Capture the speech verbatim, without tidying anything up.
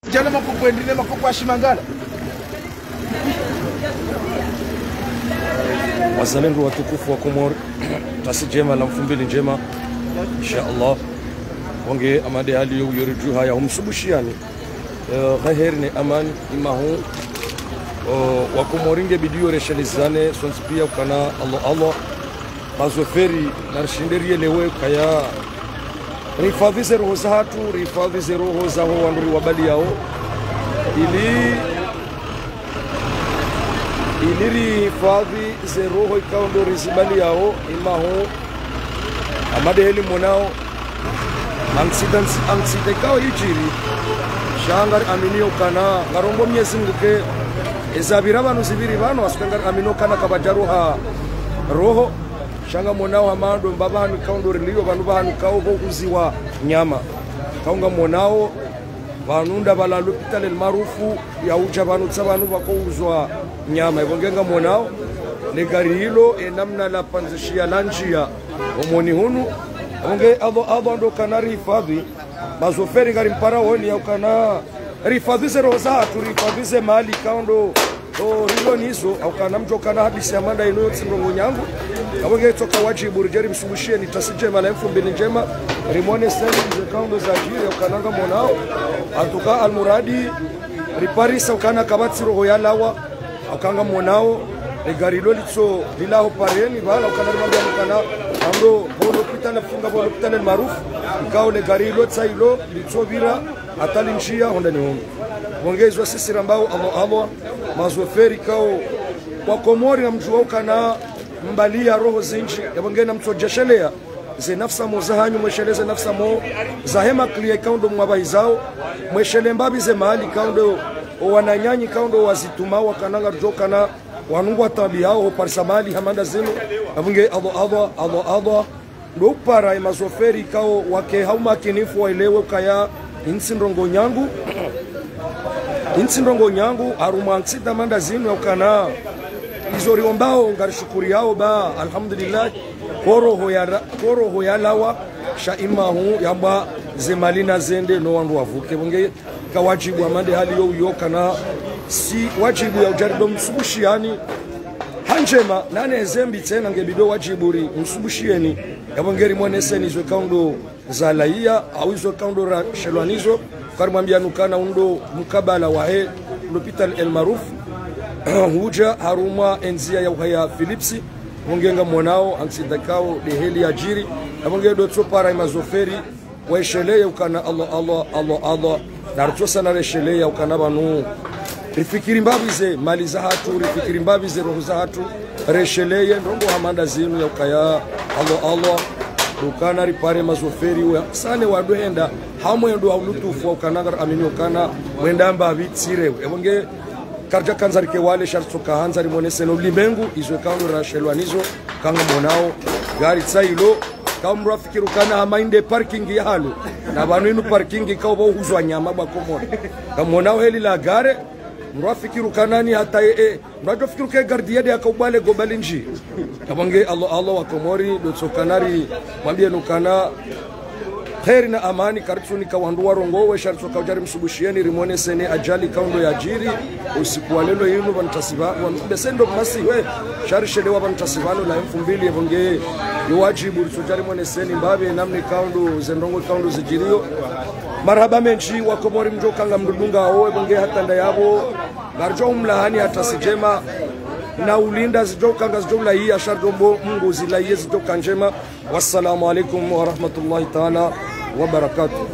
Djana makoko endrine makoko ashimangala. Wazalendo watukufu wa Komori, tasi djema la mfumbili ndjema, insha Allah. Wonge amade hali yo yori djuha ya humsubushiyani. Eh, kheri ne amani, imahu, oh, wa Komori nge bidiyo reshelezane, sontsi piya ukana Allah, Allah. Mazoferi, narishinde riyelewe kaya. Rihifadhi ze roho zahatru, rihifadhi ze roho zaho wandru riwabaliyao. Ili, ili rihifadhi ze roho ikao ndo rizibaliyao, imahu. Amade heli monao. Aksida ntsi-, aksida ikao idjiri. Sha ngari aminio ukana, ngarombo Mwenyezi Mungu ke. Eza pvira pvanu zipviri pvanu, asuka ngari aminio ukana kapvadja roha roho. Sha ngamonao hama ndo mbapvi hanu ikao ndo riliyo, pvanu pvahanu ikao pvo uziwa nyama. Ikao ngamonao, pvanu nda pvala l'hôpital El Maarouf, ya udja pvanu tsa pvanu pvako uzwa nyama. Ivo nge ngamonao, le gari ilo, e namna lapvandzishiya landjiya, omoni hunu. Ivo nge Allah, Allah ndo ukana rihifadhi, mazoferi ngari mpara woni ya ukana, rihifadhi ze roho zahatru, rihifadhi ze mali, ikao ndo, o, rilo nizo, ukana mdjo ukana hadisi ya manda inu yo tsi ndrongo nyangu. Ivo nge itsoka wadjibu, ridje rimsubushiyeni tasi djema la mfumbili ndjema, rimoneseni ze ikao ndo zadjiri, ukana ngamonao. En tout cas, almuradi, riparisa ukana kapvatsi roho yalawa, ukana ngamonao, le gari ilo litso, lilaho pareni, pvala, ukana rimwambiya ukana, ando, pvo l'hôpital, funga pvo l'hôpital El Maarouf, ikao le gari ilo tsa ilo, litso pvira, hata lindjiya, honda ni hono. Ivo nge izo sisi rambao, Allah, Allah, mazoferi ikao, wa Komori ngamdjuwa ukana, mbaliya roho zindji, ivo nge namtsodjesheleya, ze nafsi mo zahanyu, mweshelee ze nafsi mo zahe makliya ikao ndo mwapvahizao, mweshelee mbapvi ze mali ikao ndo, o wananyanyu ikao ndo wazitumao ukana ngaridjo ukana, wanu ngwataabihao, ho parisa mali, ha manda zinu, ivo nge Allah, Allah, Allah, Allah, ndo upara ye mazoferi ikao wake ha umakinifu waelewe ukaya, intsi ndrongo nyangu, intsi ndrongo nyangu, harumwa aksida manda zinu ya ukana, izo riombao, ngarishukuriyao ba, alhamdulillah, ko roho ya ra-, ko roho yalawa, sha imahu, yamba ze mali nazende, no wandru wavuke. Ivo nge ka wadjibu amade hali yo uyo ukana, si wadjibu ya udja ridjo msubushiyani, ha ndjema, nane ze mbi tsena nge bidiyo wadjibu rimsubushiyeni, ivo nge rimoneseni izo ikao ndo zalawa, au izo ikao ndo rashelwa nizo, karimwambiya ukana undo mkabala wahe l'hôpital El Maarouf, hudja harumwa endziya ya uhaya Philips, ivo nge ngamonao, aksida ikao, de heli yadjiri, ivo nge ndo tso para ye mazoferi, waisheleye ukana Allah, Allah, Allah, Allah. Naritsosa naresheleye ukana pvanu. Rifikiri mbapvi ze mali zahatru, rifikiri mbapvi ze roho zahatru. Resheleye ndrongo ha manda zinu ya ukaya Allah, Allah. Ukana ripare mazoferi, wasane wandru wende, ha mwendo wa ulutufu wa ukana ngari aminio ukana, mwenda mbapvi tsi rewe. Ivo nge, karidja kandza rike wale sha ritsoka handza rimoneseni ulimengu, izo ikao ndo rashelwa nizo, ukana ngamonao, gari tsa ilo, ka mdru afikiri ukana hama inde parking ya halo. Na pvanu inu parking ikao pvo uhuzwa nyama ba Komori. Ngamonao heli la gare, mdru afikiri ukana ni hata ye, e, mdru adjo fikiri uke gardien de yaka ubale goba lindji. Ivo nge Allah, Allah wa Komori, ndo tsoka narimwambiyeni ukana, kheri na amani, karitsunika wandru warongowe, sha ritsoka udja rimsubushiyeni, rimoneseni ajali ikao ndo yadjiri, usiku wa leo inu, pvanu tasi pva-, pvanu, bese ndo masihu, sha rishelewa pvanu tasi pvanu la mfumbili, ivo nge, yo wadjibu, ritsodja rimoneseni mbapvi, namna ikao ndo, ze ndrongo ikao ndo zidjiriyo. Marahaba mendji, wa Komori mdjo ukana mdrudunga, o, ivo nge hata nda yapvo, ngaridjo umlahani hata si djema, na ulinda zidjo ukana zidjo ulayiya, sha ridjo omba Mungu zilayiye zidjo ukana ndjema. Wassalamu alaikum wa rahmatullahi taala wa barakatuh.